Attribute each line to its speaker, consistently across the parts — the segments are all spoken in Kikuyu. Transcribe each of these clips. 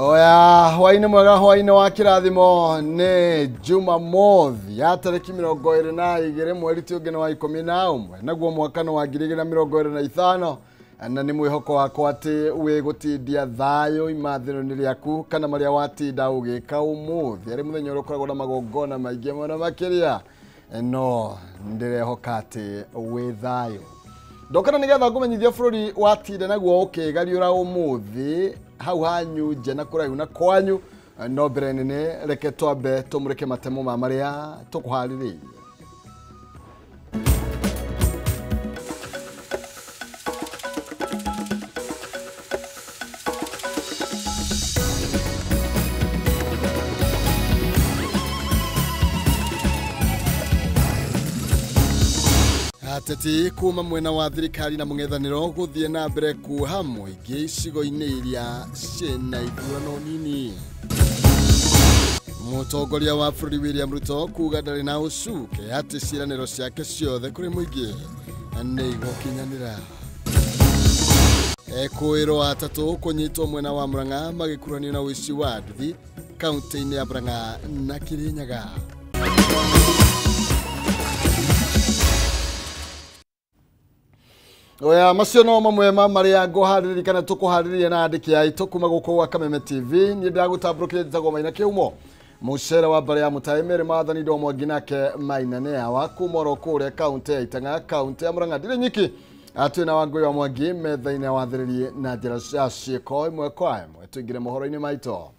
Speaker 1: Oya, hwainĩ mwega, hwainĩ wa kĩrathimo. Nĩ Jumamothi ya tarĩki 22 mweri ti ũngĩ nĩ wa 11, naguo mwaka nĩ wa 2025, na nĩ mwĩhoko wakwa atĩ wĩ gũtindia thayũ imathĩro-inĩ rĩaku kana marĩa watinda ũgĩka ũmũthĩ arĩ mũthenya ũrĩa ũkoragwo na magongona maingĩ mũno makĩria, no ndĩrehoka atĩ wĩ thayũ. Ndokana nĩgetha ngũmenyithia bũrũri watinda naguo ũkĩgariũra ũmũthĩ hau hanyu nja na kũraihu na kwanyu, no mbere nene reke twambe tũmũrĩke matemo ma marĩa tũkũharĩrĩirie. Ateti kuma mwena wa thirikari na mũng'ethanĩro gũthiĩ na mbere kuoha mũingĩ icigo-inĩ iria ciĩna ithurano nini. Mũtongoria wa bũrũri William Ruto kuga ndarĩ na ũcuke atĩ ciĩranĩro ciake ciothe kũrĩ mũingĩ nĩ igũkinyanĩra. Ekũĩrwo atatũ kũnyitwo mwena wa Murang'a magĩkuruhanio na ũici wa nduthi kaunti-inĩ ya Murang'a na Kirinyaga. Oya, macio no mamwe ma marĩa ngũharĩrĩria kana tũkũharĩrĩria na andĩki aitũ kuma gũkũ gwa Kameme TV. Niĩ ndĩragũtambũrũkĩria njĩtagwo Maina Kĩhumo, mũcere wa mbarĩ ya Mũtaĩ Mary Maathani Ndo Mwangi nake Maina nĩ awa kuma oro kũrĩa kaunti ya Itang'a, kaunti ya Murang'a. Ndirĩ nyiki, twĩ na Wangũi wa Mwangi metha-inĩ ya wathĩrĩrie na njĩra cia ciĩko ĩmwe kwa ĩmwe. Tũingĩre mohoro-inĩ maitũ.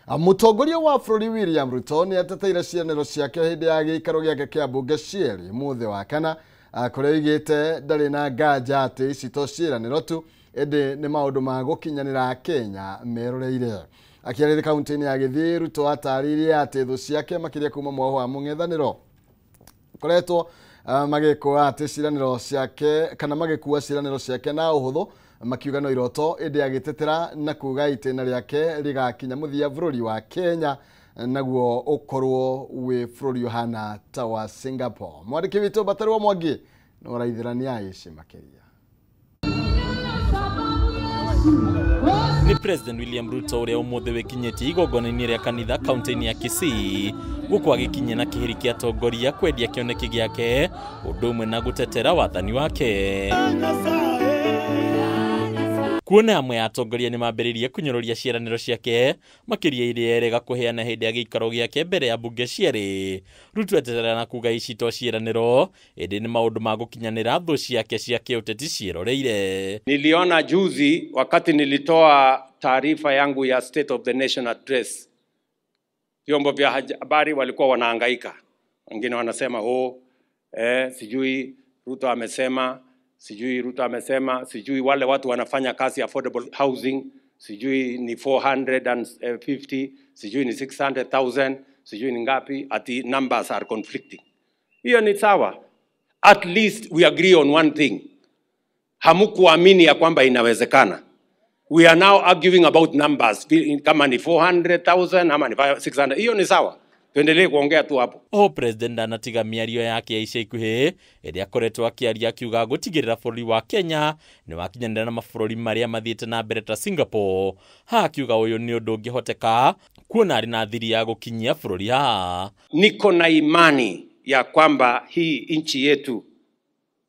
Speaker 1: Mũtongoria wa bũrũri William Ruto nĩ ateteire ciĩranĩro ciake hĩndĩ ya gĩikaro gĩake kĩa mbunge cierĩ mũthĩ wa kana, kũrĩa oigĩte ndarĩ na nganja atĩ ici to ciĩranĩro tu, ĩndĩ nĩ maũndũ ma gũkinyanĩra Kenya meroreire. Akĩarĩria kaunti-inĩ ya Gĩthii, Ruto atarĩirie atĩ thũ ciake makĩria kuma mwaho wa mũng'ethanĩro koretwo magĩkũa atĩ ciĩranĩro ciake kana magĩkua ciĩranĩro ciake na ũhũthũ, makiuga no iroto, ĩndĩ agĩtetera na kuga itĩna rĩake rĩgakinya mũthia bũrũri wa Kenya naguo ũkorwo wĩ bũrũri ũhana ta wa Singapore. Mwandĩki witũ Mbatari wa Mwangi no araithĩrania aici makĩria.
Speaker 2: Ni President William Ruto ũrĩa ũmũthĩ wĩkinyĩtie igongona-inĩ rĩa kanitha kaunti-inĩ ya Kisii, gũkũ agĩkinyia na kĩhĩri kĩa atongoria kwendia kĩoneki gĩake ũndũ ũmwe na gũtetera wathani wake. Kuona amwe ya atongoria nĩ mambĩrĩirie kũnyũrũria ciĩranĩro ciake makĩria iria erega kũheana hĩndĩ ya gĩikaro gĩake mbere ya mbunge cierĩ. Ruto etetera na kuga ici to ciĩranĩro ĩndĩ nĩ maũndũ ma gũkinyanĩra thũ ciake cia kĩũteti ciĩroreire.
Speaker 3: Niliona juzi wakati nilitoa taarifa yangu ya State of the Nation Address, vyombo vya habari walikuwa wanahangaika. Wengine wanasema oh, sijui Ruto amesema, sijui Ruto amesema, sijui wale watu wanafanya kazi affordable housing, sijui ni 450, sijui ni 600,000, sijui ni ngapi, ati numbers are conflicting. Hiyo ni sawa. At least we agree on one thing. Hamukuamini ya kwamba inawezekana. We are now arguing about numbers, kama ni 400,000 ama ni 600. Hiyo ni sawa. Tuendelee kuongea tu hapo.
Speaker 2: O president anatiga mĩario yake ya ica ikuhĩ ĩrĩa akoretwo akĩaria akiuga gũtigĩrĩra bũrũri wa Kenya nĩ wakinyanĩra na mabũrũri marĩa mathiĩte na mbere ta Singapore. Haha akiuga ũyũ nĩ ũndũ ũngĩhoteka kuona arĩ na thiri ya gũkinyia bũrũri haha.
Speaker 3: Niko na imani ya kwamba hii nchi yetu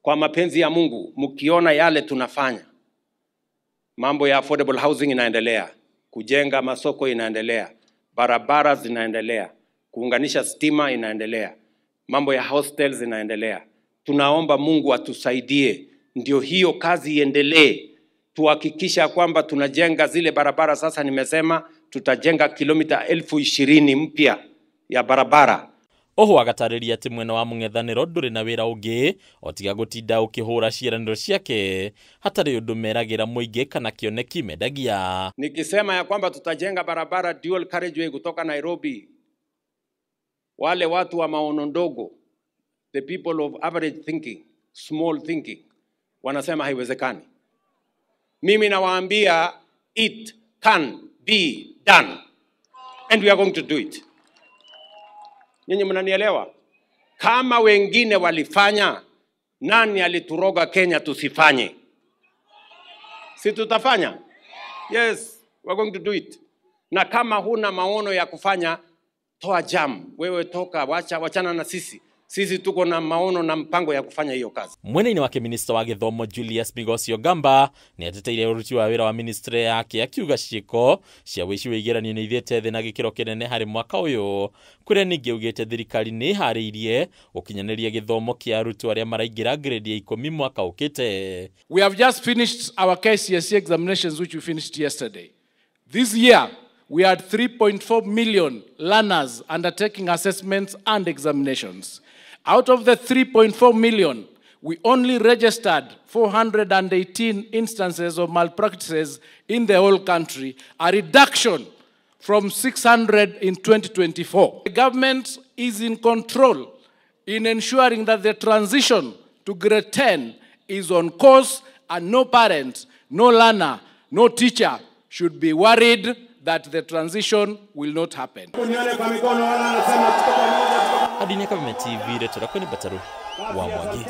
Speaker 3: kwa mapenzi ya Mungu, mkiona yale tunafanya, mambo ya affordable housing inaendelea, kujenga masoko inaendelea, barabara zinaendelea, kuunganisha stima inaendelea, mambo ya hostels inaendelea. Tunaomba Mungu atusaidie ndio hiyo kazi iendelee, tuhakikisha kwamba tunajenga zile barabara. Sasa nimesema tutajenga kilomita 20,000 mpya ya barabara.
Speaker 2: Oho agatarĩria atĩ mwena wa mũng'ethanĩro ndũrĩ na wĩra ũngĩ o tiga gũtinda ũkĩhũra ciĩranĩro ciake hatarĩ ũndũ meragĩra mũingĩ kana kĩoneki mendagia.
Speaker 3: Nikisema ya kwamba tutajenga barabara dual carriageway kutoka Nairobi, wale watu wa maono ndogo, the people of average thinking, small thinking, wanasema haiwezekani. Mimi nawaambia it can be done and we are going to do it. Nyinyi mnanielewa? Kama wengine walifanya, nani alituroga Kenya tusifanye? Si tutafanya? Yes, we are going to do it. Na kama huna maono ya kufanya, toa jam. Wewe toka, wachana na sisi. Sisi tuko na maono na mpango ya kufanya hiyo kazi.
Speaker 2: Mwena-inĩ wake minista wa gĩthomo Julius Migos Ogamba nĩ ateteire ũruti wa wĩra wa ministry yake akiuga ciĩko cia wĩici wa igeranio nĩ ithiĩte thĩ na gĩkĩro kĩnene harĩ mwaka ũyũ, kũrĩa ningĩ augĩte thirikari nĩ ĩharĩirie gũkinyanĩria gĩthomo kĩa arutwo arĩa maraingĩra grade ya 10 mwaka ũkĩte.
Speaker 4: We have just finished our KCSE examinations, which we finished yesterday. This year we had 3.4 million learners undertaking assessments and examinations. Out of the 3.4 million, we only registered 418 instances of malpractices in the whole country, a reduction from 600 in 2024. The government is in control in ensuring that the transition to grade 10 is on course, and no parent, no learner, no teacher should be worried that the transition will not happen.
Speaker 2: Adini Kameme TV, rĩtwa rĩakwa nĩ Mbataru wa Mwangi.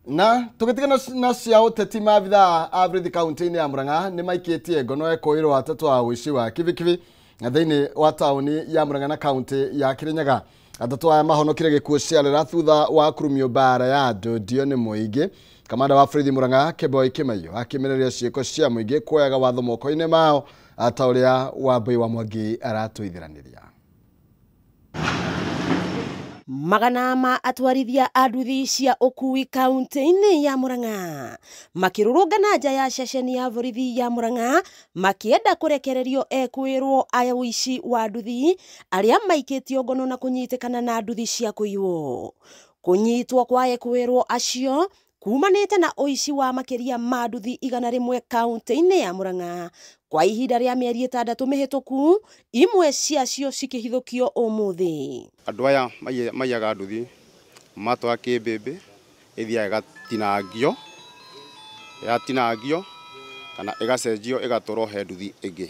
Speaker 1: Na tũgĩtigana na cia ũteti, maabithaa a borithi kaunti-inĩ ya Murang'a nĩ maikĩtie ngono ekũĩrwo atatũ a ũici wa kibikibi thĩinĩ wa taũni ya Murang'a na kaunti ya Kirinyaga. Atatũ aya mahonokire gĩkuũ ciarera thutha wa kurumio mbara ya andũ ndio nĩ mũingĩ. Kamanda wa borithi Murang'a Keboi Kimaiyo akĩmenereria ciĩko cia mũingĩ kuoyaga watho moko-inĩ mao ta ũrĩa Wambui wa Mwangi aratũithiranĩria.
Speaker 5: Magana ma atwarithia a nduthi cia ũkui kaunti-inĩ ya Murang'a makĩrũrũngana nja ya ceceni ya borithi ya Murang'a makĩenda kũrekererio ekwĩrwo aya ũici wa nduthi arĩa maikĩtio ngono na kũnyitĩkana na nduthi cia kũiywo. Kũnyitwo kwa ekwĩrwo acio kumanĩte na ũici wa makĩria ma nduthi 100 kaunti-inĩ ya Murang'a kwa ihinda rĩa mĩeri 6 mĩhĩtũku, imwe ciacio cikĩhithũkio ũmũthĩ.
Speaker 6: Andũ aya maiyaga nduthi matwara kĩmbĩmbĩ, ĩthiaga ĩgatinangio, yatinangio kana ĩgacenjio ĩgatwarwo he nduthi ĩngĩ.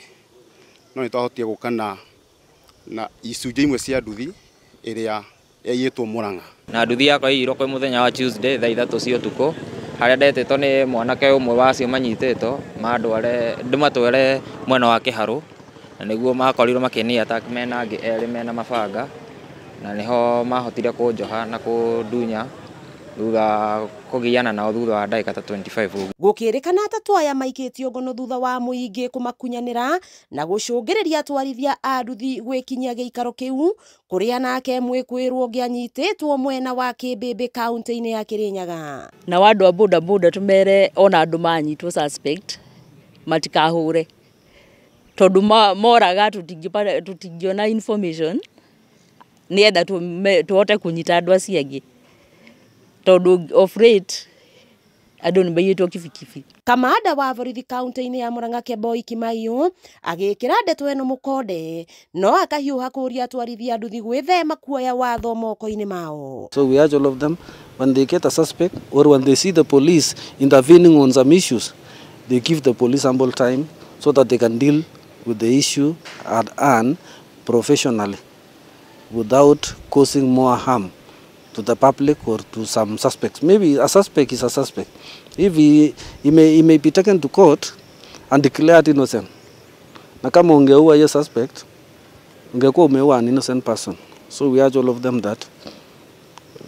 Speaker 6: No nĩ twahotire gũka na icunjĩ imwe cia nduthi ĩrĩa yaiyĩtwo Murang'a.
Speaker 7: Na nduthi yakwa ĩiyirwo kwĩ mũthenya wa Tuesday thaa 3 cia ũtukũ, harĩa ndetĩtwo nĩ mwanake ũmwe wa acio manyitĩtwo mandware ndĩmatware mwena wa Kĩharũ, na nĩguo makorirwo makĩnia attack mena angĩ erĩ mena mabanga, na nĩho mahotire kũnjoha na kũndunya thutha kũgiana nao thutha wa ndagĩka ta 25 ũguo.
Speaker 5: Gũkĩrĩkana atatũ aya maikĩtio ngono thutha wa mũingĩ kũmakunyanĩra na gũcũngĩrĩria atwarithia a nduthi gwĩkinyia gĩikaro kĩu kũrĩa nake mwĩkwĩrwo ũngĩ anyitĩtwo mwena wa Kĩmbĩmbĩ kaunti-inĩ ya Kirinyaga.
Speaker 8: Na andũ a boda boda tũmere ona andũ manyitwo suspect matikahũre, tondũ moraga tũtingĩona information nĩgetha tũhote kũnyita andũ acio angĩ, tondũ of rate andũ nĩ maiyĩtwo kibikibi.
Speaker 5: Kamanda wa borithi kaunti-inĩ ya Murang'a Keboi Kimaiyo agĩkĩra ndeto ĩno mũkonde no akahiũha kũũria atwarithia nduthi gwĩthema kuoya watho moko-inĩ mao.
Speaker 9: So we urge all of them, when they get a suspect or when they see the police intervening on some issues, they give the police ample time so that they can deal with the issue at hand professionally without causing more harm to the public or to some suspects. Maybe a suspect is a suspect. If he may be taken to court and declared innocent. Na kama ungeua hiyo suspect, ungekuwa umeua an innocent person. So we urge all of them that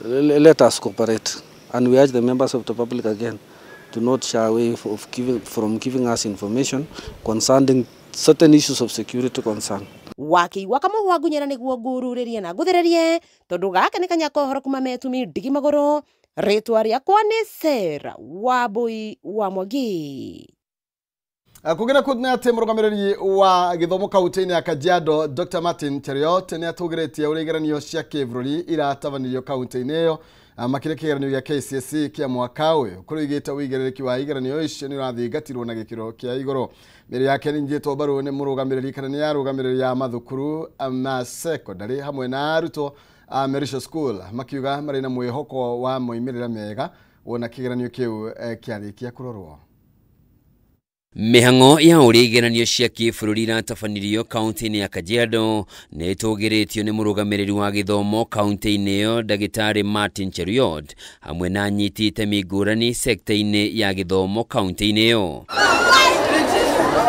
Speaker 9: let us cooperate, and we urge the members of the public again to not shy away from giving us information concerning certain issues of security concern.
Speaker 5: Wakĩigua kamũhwa ngunyĩra nĩguo ngururĩrie na ngũthĩrĩrie, tondũ gaka nĩ kanya kohoro kuma metumi ndigi magũrũ. Rĩtwa rĩakwa nĩ Sarah Wambui wa Mwangi.
Speaker 1: Kũngĩ na nĩ atĩ mũrũgamĩrĩri wa gĩthomo kaunti-inĩ ya Kajiado Dr. Martin Cheruiyot nĩ atũgĩrĩtie ũrĩa igeranio cia kĩbũrũri iratabanirio kaunti-inĩ ĩyo, makĩria kĩgeranio gĩa KCSE kĩa mwaka ũyũ, kũrĩa oigĩte ũigĩrĩrĩki wa igeranio icio nĩ ũrathingatirwo na gĩkĩro kĩa igũrũ. Mĩario yake nĩ ĩnyitĩtwo mbaru nĩ mũrũgamĩrĩri kana nĩ arũgamĩrĩri a mathukuru ma secondary hamwe na arutwo a Merisho School, makiuga marĩ na mwĩhoko wa moimĩrĩra mega wona kĩgeranio kĩu kĩarĩkia kũrorwo.
Speaker 10: Mĩhang'o ya ũrĩa igeranio cia kĩbũrũri iratabanirio kaunti-inĩ ya Kajiado nĩ ĩtũgĩrĩtio nĩ mũrũgamĩrĩri wa gĩthomo kaunti-inĩ ĩyo Ndagĩtarĩ Martin Cheruiyot hamwe na anyiti itemi ngũrani sekta-inĩ ya gĩthomo kaunti-inĩ ĩyo.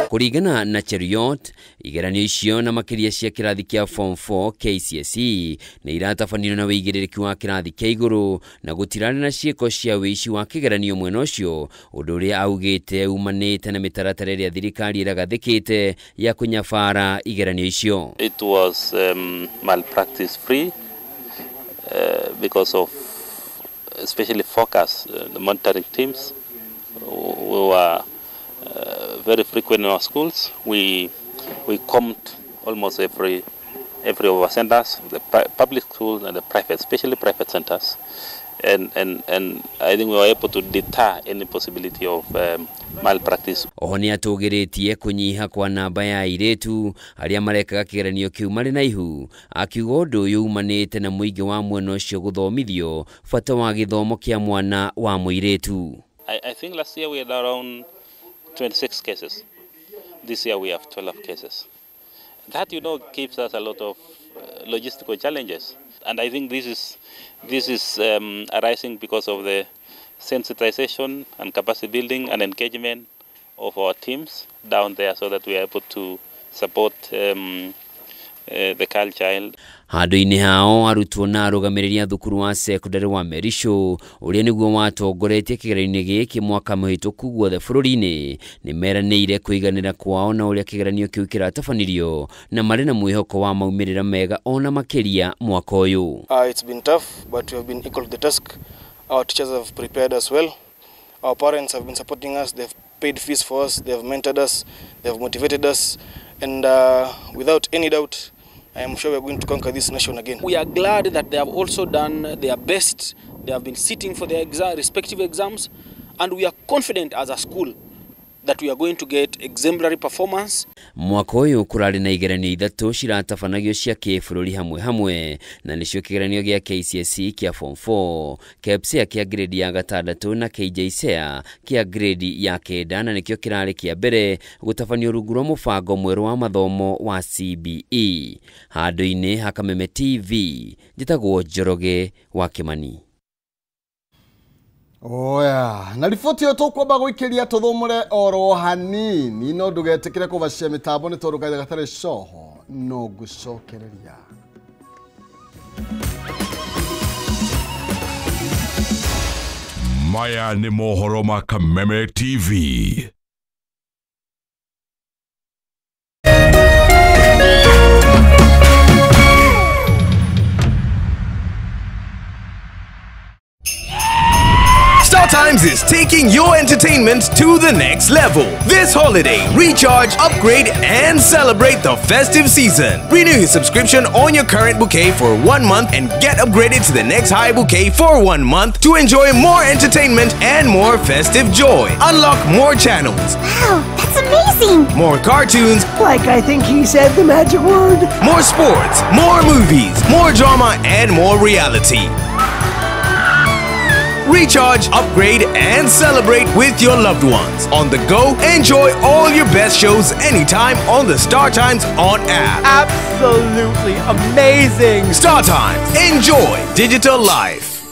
Speaker 10: Kũringana na Cheruiyot, igeranio icio na makĩria cia kĩrathi kĩa form 4 KCSE nĩ iratabanio na wĩigĩrĩrĩki wa kĩrathi kĩa igũrũ na gũtirarĩ na ciĩko cia wĩici wa kĩgeranio mwena ũcio, ũndũ ũrĩa augĩte umanĩte na mĩtaratara ĩrĩa thirikari ĩragathĩkĩte ya kũnyabara igeranio icio.
Speaker 11: It was malpractice free because of especially focus, the monitoring teams who were very frequent in our schools. We comped almost every of our centers, the public schools and the private, especially private centers, and I think we were able to deter any possibility of malpractice.
Speaker 10: Oho nĩ atũgĩrĩtie kũnyiha kwa namba ya airĩtu arĩa marekaga kĩgeranio kĩu marĩ na ihu, akiuga ũndũ ũyũ umanĩte na mũingĩ wa mwena ũcio gũthomithio bata wa gĩthomo kĩa mwana wa mũirĩtu.
Speaker 11: I think last year we had around 26 cases. This year we have 12 cases. That, you know, gives us a lot of logistical challenges, and I think this is arising because of the sensitization and capacity building and engagement of our teams down there, so that we are able to support the girl child.
Speaker 10: Handũ-inĩ hao arutwo na arũgamĩrĩri a thukuru wa sekondari wa Merisho ũrĩa nĩguo watongoretie kĩgeranio gĩkĩ mwaka mũhĩtũku guothe bũrũri-inĩ nĩ meranĩire kũiganĩra kwao na ũrĩa kĩgeranio kĩu kĩratabanirio na marĩ na mwĩhoko wa maumĩrĩra mega ona makĩria mwaka ũyũ.
Speaker 12: It's been tough, but we have been equal to the task. Our teachers have prepared us well. Our parents have been supporting us. They've paid fees for us. They've mentored us. They've motivated us. And without any doubt, I am sure we are going to conquer this nation again.
Speaker 13: We are glad that they have also done their best. They have been sitting for their respective exams, and we are confident as a school that we are going to get exemplary performance.
Speaker 10: Mwaka ũyũ kũrarĩ na igeranio ithatũ ciratabanagio cia kĩbũrũri hamwe hamwe, na nĩcio kĩgeranio gĩa KCSE kĩa form 4, KPSEA kĩa grade ya gatandatũ na KJSEA kĩa grade ya kenda, na nĩkĩo kĩrarĩ kĩa mbere gũtabanio rungu rwa mũbango mwerũ wa mathomo wa CBE. Handũ-inĩ ha Kameme TV, njĩtagwo Njoroge wa Kĩmani.
Speaker 1: Oya, na riboti ĩyo tũkwamba gũikĩria tũthũmũre oro hanini, no ndũgetĩkĩre kũbacia mĩtambo nĩ tondũ kaitha gatarĩ coho no ngũcokereria.
Speaker 14: Maya nĩ mohoro ma Kameme TV.
Speaker 15: StarTimes is taking your entertainment to the next level. This holiday, recharge, upgrade, and celebrate the festive season. Renew your subscription on your current bouquet for 1 month and get upgraded to the next high bouquet for 1 month to enjoy more entertainment and more festive joy. Unlock more channels.
Speaker 16: Wow, that's amazing!
Speaker 15: More cartoons.
Speaker 17: Like I think he said the magic word.
Speaker 15: More sports, more movies, more drama, and more reality. Recharge, upgrade, and celebrate with your loved ones. On the go, enjoy all your best shows anytime on the StarTimes On app.
Speaker 17: Absolutely amazing!
Speaker 15: StarTimes, enjoy digital life.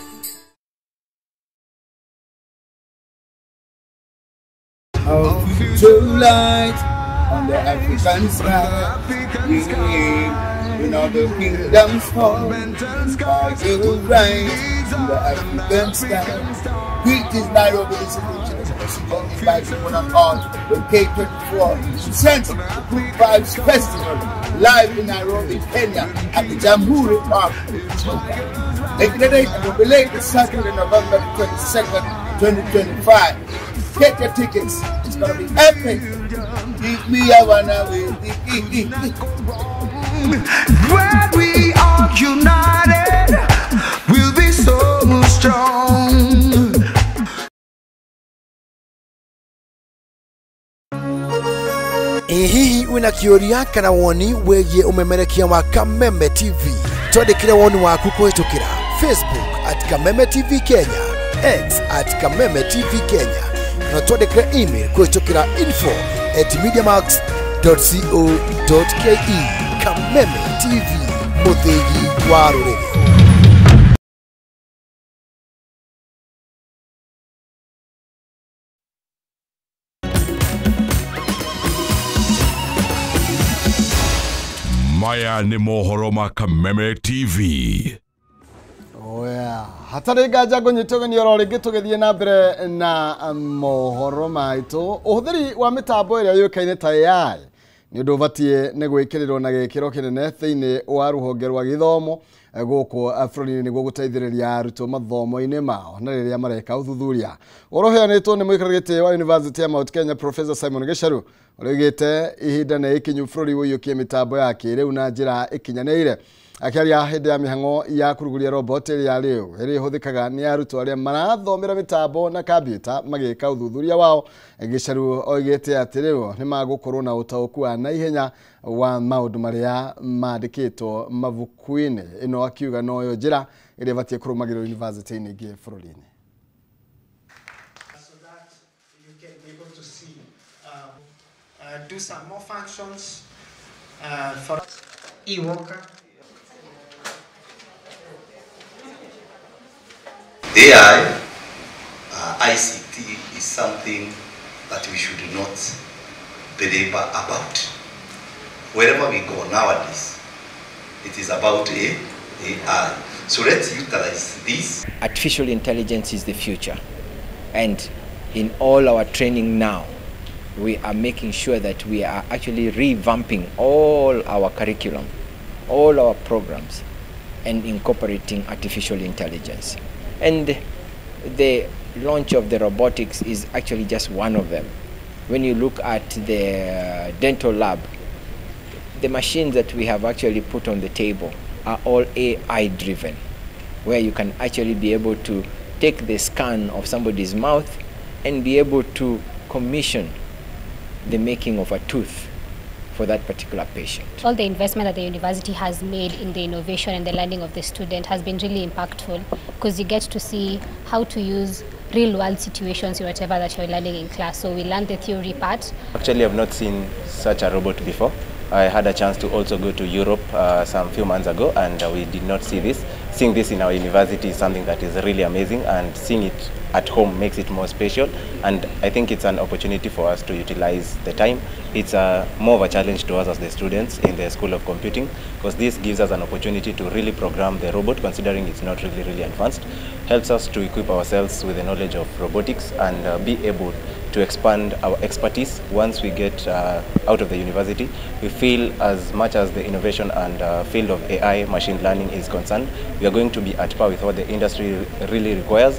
Speaker 18: Our future light on the African sky. Yeah, in all the kingdoms fall, you rise. The African sky. Greetings, Nairobi. This is the inviting one and all. The K24 presents the Good Vibes Festival live in Nairobi, Kenya, at the Jamhuri Park. Making the date and will be late the Saturday, November 22nd, 2025. Get your tickets. It's gonna be epic. Give me a one away.
Speaker 19: When we are united, we'll be so strong.
Speaker 20: Hihi wina kĩũria kana woni wĩgiĩ ũmemerekia wa Kameme TV? Twandĩkĩre woni waku kũhĩtũkĩra Facebook at Kameme TV Kenya, X at Kameme TV Kenya, na twandĩkĩre email kũhĩtũkĩra info@mediamax.co.ke. Kameme TV, mũthĩgi wa rũrĩrĩ.
Speaker 14: Maya nĩ mohoro ma Kameme TV.
Speaker 1: Oya, hatarĩ nganja ngũnyite ũgeni oro rĩngĩ tũgĩthiĩ na mbere na mohoro maitũ. Ũhũthĩri wa mĩtambo ĩrĩa yũĩkaine ta AI nĩ ũndũ ũbatiĩ nĩ gwĩkĩrĩrwo na gĩkĩro kĩnene thĩinĩ wa rũhonge rwa gĩthomo gũkũ bũrũri-inĩ nĩguo gũteithĩrĩria arutwo mathomo-inĩ mao na rĩrĩa mareka ũthuthuria. Ũhoro ũheanĩtwo nĩ mũikarĩri gĩtĩ wa University ya Mount Kenya Professor Simon Gicharu ũrĩa oigĩte ihinda nĩ ikinyu bũrũri ũiyũkie mĩtambo ya kĩrĩu na njĩra ĩkinyanĩire. Akĩaria hĩndĩ ya mĩhang'o ya kũrugũria robot ĩrĩa rĩu ĩrĩa ĩhũthĩkaga nĩ arutwo arĩa marathomera mĩtambo na kambiuta magĩka ũthuthuria wao, Gicharu oigĩte atĩ rĩu nĩ magũkorwo na ũtaũku wa naihenya wa maũndũ marĩa mandĩkĩtwo mabuku-inĩ. Ĩno akiuga noyo njĩra ĩrĩa ĩbatiĩ kũrũmagĩrĩrwo university-inĩ ingĩ bũrũri-inĩ.
Speaker 21: So that you can be able to see, do some more functions for e-worker.
Speaker 22: AI, ICT is something that we should not belabor about. Wherever we go nowadays, it is about AI. So let's utilize this.
Speaker 23: Artificial intelligence is the future. And in all our training now, we are making sure that we are actually revamping all our curriculum, all our programs, and incorporating artificial intelligence. And the launch of the robotics is actually just one of them. When you look at the dental lab, the machines that we have actually put on the table are all AI driven, where you can actually be able to take the scan of somebody's mouth and be able to commission the making of a tooth for that particular patient.
Speaker 24: All the investment that the university has made in the innovation and the learning of the student has been really impactful, because you get to see how to use real world situations in whatever that you're learning in class. So we learn the theory part.
Speaker 25: Actually, I've not seen such a robot before. I had a chance to also go to Europe some few months ago, and we did not see this. Seeing this in our university is something that is really amazing, and seeing it at home makes it more special. And I think it's an opportunity for us to utilize the time. It's more of a challenge to us as the students in the School of Computing, because this gives us an opportunity to really program the robot, considering it's not really, really advanced. Helps us to equip ourselves with the knowledge of robotics and be able to expand our expertise once we get out of the university. We feel as much as the innovation and field of AI, machine learning is concerned, we are going to be at par with what the industry really requires.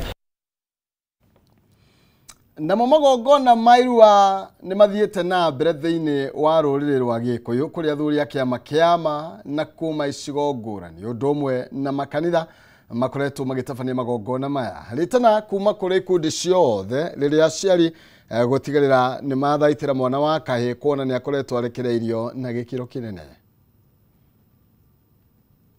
Speaker 1: Namo magongona ma irua nĩ mathiĩte na mbere thĩinĩ wa rũrĩrĩ rwa Gĩkũyũ kũrĩa athuri a kĩama kĩama na kuma icigo ngũrani ũndũ ũmwe na makanitha makoretwo magĩtabania magongona maya rĩtana kuma kũrĩ ikundi ciothe rĩrĩa aciari gũtigĩrĩra nĩ mathaitĩra mwana wa kahĩĩ kuona nĩ akoretwo arekereirio na gĩkĩro kĩnene.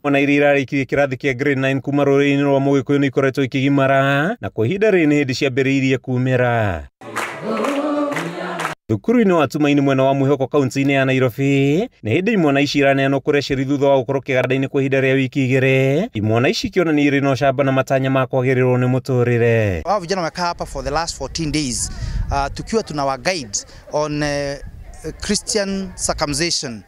Speaker 26: Ona iria irarĩkirie kĩrathi kĩa grade 9 kuma rũrĩrĩ-inĩ rwa Mũgĩkũyũ nĩ ikoretwo ikĩgimara na kwa ihinda rĩrĩ nĩ hĩndĩ ciambĩrĩirie kumĩra. Thukuru-inĩ wa Tumaini mwena wa Mwĩhoko kaunti-inĩ ya Nairobi nĩ hĩndĩ imwana ici iraneanwo kũrĩ aciari thutha wa gũkorwo kĩganda-inĩ kwa ihinda rĩa wiki igĩrĩ. Imwana ici ikĩonania irĩ na ũcamba na matanya ma kwagĩrĩrwo nĩ mũtũrĩre.
Speaker 27: Hawa vijana wamekaa hapa for the last 14 days tukiwa tunawa guide on Christian circumcision.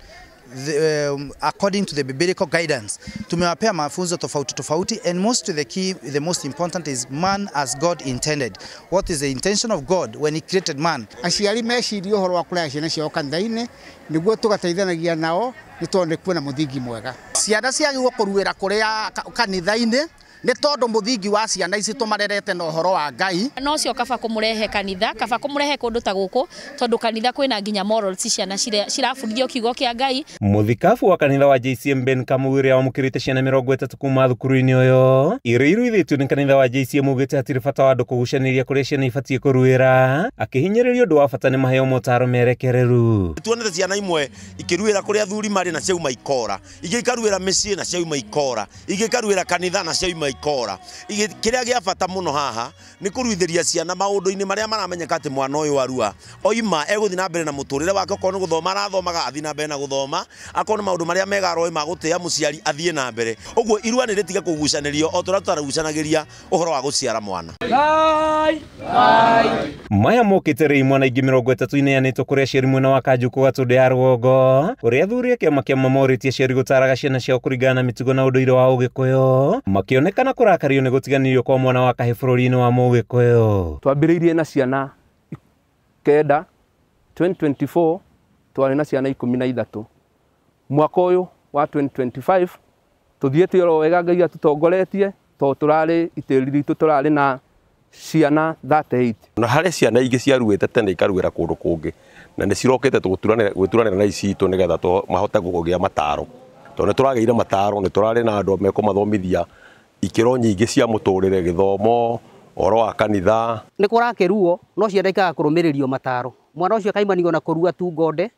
Speaker 27: According to the biblical guidance. Tumewapea mafunzo tofauti tofauti, and most to the key, the most important is man as God intended. What is the intention of God when he created man?
Speaker 28: Aciari mecirie ũhoro wa kũrehe ciana ciao kanitha-inĩ nĩguo tũgateithanagia nao nĩ tondũ nĩ kuona mũthingi mwega.
Speaker 29: Ciana ciagĩrĩirwo kũruĩra kũrĩa kanitha-inĩ nĩ tondũ mũthingi wa ciana ici tũmarerete na ũhoro wa Ngai.
Speaker 30: No cio kaba kũmũrehe kanitha, kaba kũmũrehe kũndũ ta gũkũ tondũ kanitha kwĩna nginya morals ciana cirabundithio kiugo kĩa Ngai.
Speaker 26: Mũthikabu wa kanitha wa JCM Ben Kamau ũrĩa wamũkĩrĩte ciana 30 kuma thukuru-inĩ ũyũ iria iruithĩtio nĩ kanitha wa JCM ugĩte hatirĩ bata wa andũ kũgucanĩria kũrĩa ciana ibatiĩ kũruĩra, akĩhinyĩrĩria ũndũ wa bata nĩ maheo motaro merekereru.
Speaker 31: Tuonete ciana imwe ikĩruĩra kũrĩa athuri marĩ na ciauma ikora, ingĩ ikaruĩra mĩciĩ na ciauma ikora, ingĩ ikaruĩra kanitha na ciauma ikora. Kĩrĩa gĩa bata mũno haha nĩ kũruithĩria ciana maũndũ-inĩ marĩa maramenyeka atĩ mwana ũyũ arua oima egũthiĩ na mbere na mũtũrĩre wake, okorwo nĩ gũthoma arathomaga athiĩ na mbere na gũthoma, akorwo nĩ maũndũ marĩa mega aroĩ ma gũtĩa mũciari athiĩ na mbere. Ũguo irua nĩ rĩtige kũgucanĩrio o tũrĩa tũtaragucanagĩria ũhoro wa gũciara mwana.
Speaker 32: Bye. Bye.
Speaker 26: Maya mokĩte rĩ imwana ingĩ 30 ineanĩtwo kũrĩ aciari mwena wa Kanjuku Gatũndũ ya rũgongo kũrĩa athuri a kĩama kĩa mamorĩtie aciari gũtaraga ciana ciao kũringana na mĩtugo na ũndũire wa Ũgĩkũyũ, makĩonekana kũrakario nĩ gũtiganĩrio kwa mwana wa kahĩĩ bũrũri-inĩ wa Mũgĩkũyũ.
Speaker 2: Twambĩrĩirie na ciana 9, 2024 twarĩ na ciana 13. Mwaka ũyũ wa 2025 tuthiĩte oro wega Ngai atutongoretie to tũrarĩ itĩri ritũ tũrarĩ na ciana 38.
Speaker 3: Na harĩ ciana ingĩ ciaruĩte tene ikaruĩra kũndũ kũngĩ na nĩ cirokĩte gwĩturanĩra na ici citũ nĩgetha mahote kũgĩa mataro, tondũ nĩ tũragĩire mataro, nĩ tũrarĩ na andũ mekũmathomithia ikĩro nyingĩ cia mũtũrĩre, gĩthomo, ũhoro wa kanitha.
Speaker 4: Nĩ kũrakĩruo no ciana ikaga kũrũmĩrĩrio mataro, mwana ũcio akaimanio na kũrua tu ngonde,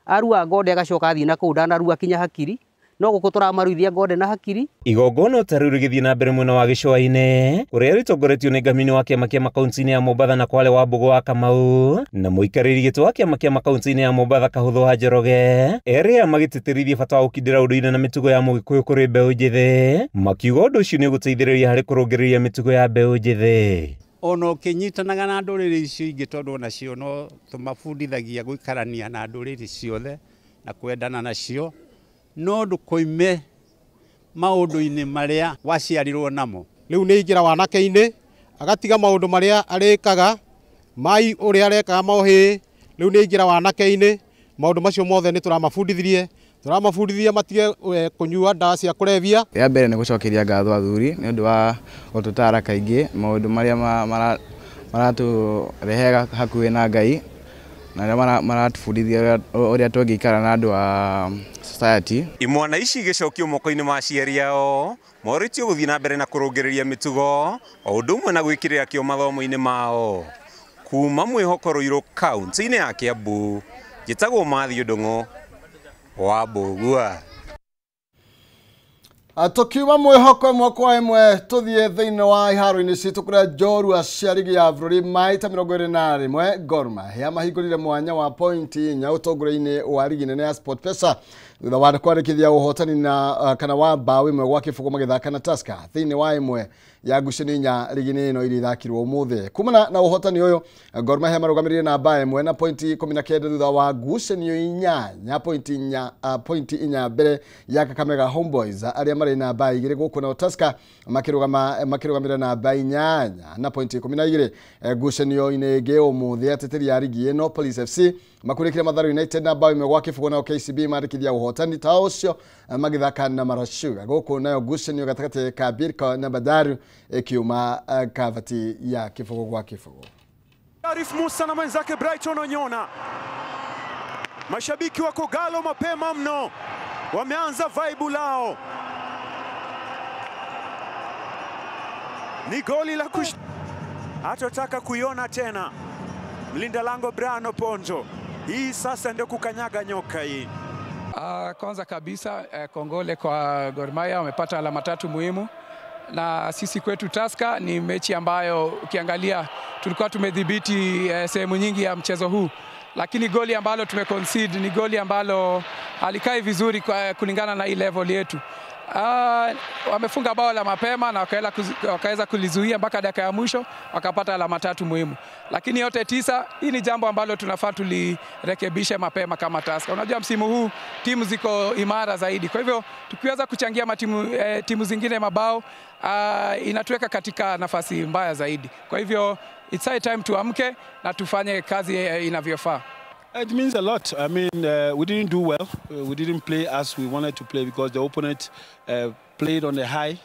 Speaker 4: arua ngonde agacoka athiĩ na kũu ndanarua kinya hakiri, no gũkũ tũramaruithia ngonde na hakiri.
Speaker 26: Igongona ta rĩu rĩgĩthiĩ na mbere mwena wa gĩcũa-inĩ kũrĩa rĩtongoretio nĩ ngamini wa kĩama kĩa makaunti-inĩ ya Mombatha na Kwale wa Mbũgũ wa Kamau na mũikarĩri gĩtĩ wa kĩama kĩa makaunti-inĩ ya Mombatha Kahũthũ wa Njoroge, erĩ aya magĩtĩtĩrithia bata wa gũkindĩra ũndũire na mĩtugo ya Mũgĩkũyũ kũrĩ mbeũ njĩthĩ, makiuga ũndũ ũcio nĩ ũgũteithĩrĩria harĩ kũrũngĩrĩria mĩtugo ya mbeũ njĩthĩ.
Speaker 5: Ona ũkĩnyitanaga na ndũrĩrĩ icio ingĩ tondũ onacio no tũmabundithagia gũikarania na ndũrĩrĩ ciothe na kwendana nacio, no ndũkoime maũndũ-inĩ marĩa waciarirwo namo.
Speaker 6: Rĩu nĩ ingĩra wanake-inĩ agatiga maũndũ marĩa arĩkaga mai ũrĩa arekaga mohĩ, rĩu nĩ ingĩra wanake-inĩ maũndũ macio mothe nĩ tũramabundithirie, tũramabundithia matige kũnyua ndawa cia kũrebia.
Speaker 7: Ya mbere nĩ gũcokeria ngatho athuri nĩ ũndũ wa gũtũtara kaingĩ maũndũ marĩa maratũrehe hakuhĩ na Ngai na arĩa maratũbundithia ũrĩa tũngĩikara na andũ a society.
Speaker 26: Imwana ici igĩcokio moko-inĩ ma aciari ao morĩtio gũthiĩ na mbere na kũrũngĩrĩria mĩtugo o ũndũ ũmwe na gwĩkĩrĩra kĩo mathomo-inĩ mao. Kuma mwĩhoko Ruiru kaunti-inĩ ya Kiambu, njĩtagwo Mathiũ Ndung'u wa Mbũgua.
Speaker 1: Tukiuma mwĩhoko ĩmwe kwa ĩmwe tũthiĩ thĩinĩ wa iharo-inĩ citũ kũrĩa njorua cia rigi ya bũrũri maita 21 Gor Mahia mahingũrire mwanya wa pointi 4 ũtongoria-inĩ wa rigi nene ya SportPesa thutha wa kwandĩkithia ũhotani na kana wa mbaũ 1-0 magĩthaka na Tusker thĩinĩ wa ĩmwe ya ngucanio 4 rigi-inĩ ĩno iria ithakirwo ũmũthĩ. Kumana na ũhotani ũyũ Gor Mahia marũgamĩrĩire namba 1 na pointi 19 thutha wa ngucanio 8 pointi 4 mbere ya Kakamega Homeboys arĩa marĩ namba 2 gũkũ na Tusker makĩrũgamĩrĩra namba 8 na pointi 12. Ngucanio-inĩ ĩngĩ ũmũthĩ ateteri a rigi ĩno Police FC makurikire Mathare United na bao 1-0 nao KCB mandĩkithia ũhotani ta ũcio magĩthaka na Mara Sugar. Gũkũ nayo ngucanio gatagatĩ ka Birka na Bandari ĩkiuma kavati ya 0-0.
Speaker 8: Arif Musa na mwenzake Brighton Onyona. Mashabiki wa Kogalo mapema mno wameanza vaibu lao. Ni goli la hatotaka kuiona tena mlinda lango Brian Oponjo. Hii sasa ndio kukanyaga nyoka hii.
Speaker 9: Kwanza kabisa kongole kwa Gor Mahia, wamepata alama 3 muhimu. Na sisi kwetu Tusker ni mechi ambayo ukiangalia tulikuwa tumedhibiti sehemu nyingi ya mchezo huu, lakini goli ambalo tumeconcede ni goli ambalo halikai vizuri kwa kulingana na hii level yetu. Wamefunga bao la mapema na wakaweza kulizuia mpaka dakika ya mwisho, wakapata alama 3 muhimu. Lakini yote 9, hii ni jambo ambalo tunafaa tulirekebishe mapema kama Tusker. Unajua msimu huu timu ziko imara zaidi. Kwa hivyo tukiweza kuchangia timu zingine mabao, inatuweka katika nafasi mbaya zaidi. Kwa hivyo it's high time tuamke na tufanye kazi inavyofaa.
Speaker 11: It means a lot. I mean, we didn't do well. We didn't play as we wanted to play because the opponent played on the high,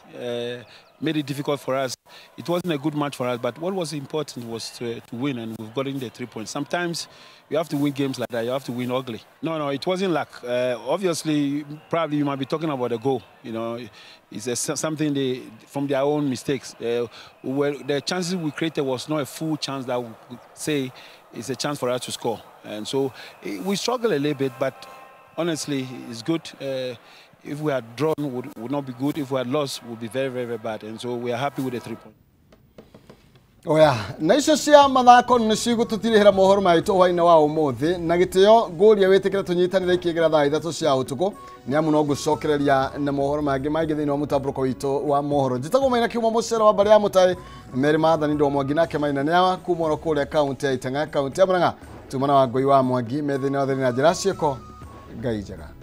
Speaker 11: made it difficult for us. It wasn't a good match for us, but what was important was to win, and we've gotten the 3 points. Sometimes you have to win games like that. You have to win ugly. No, it wasn't luck. Obviously, probably you might be talking about a goal. You know, it's something from their own mistakes. Well, the chances we created was not a full chance that we could say it's a chance for us to score. And so we struggle a little bit, but honestly, it's good. If we had drawn, would not be good. If we had lost, would be very, very, very bad. And so we are happy with the 3 points.
Speaker 1: Oya, na icio cia mathako nĩ cigũtũtirihĩra mohoro maitũ hwaĩ-inĩ wa ũmũthĩ na gĩtĩo ngũria wĩtĩkĩre tũnyitanĩre ikĩgĩra thaa 3 cia ũtukũ nĩ amu no ngũcokereria na mohoro mangĩ maingĩ thĩinĩ wa mũtambũrũko witũ wa mohoro. Njĩtagwo Maina Kiumo mũcere wa mbarĩ ya Mũtai Mary Maathani Ndo Mwangi nake Maina nĩ kuma oro kũrĩa kaunti ya Itang'a, kaunti ya Murang'a tumana wa Ngũi wa Mwangi me thĩinĩ wa thĩinĩ na njĩra ciĩko. Ngai njega.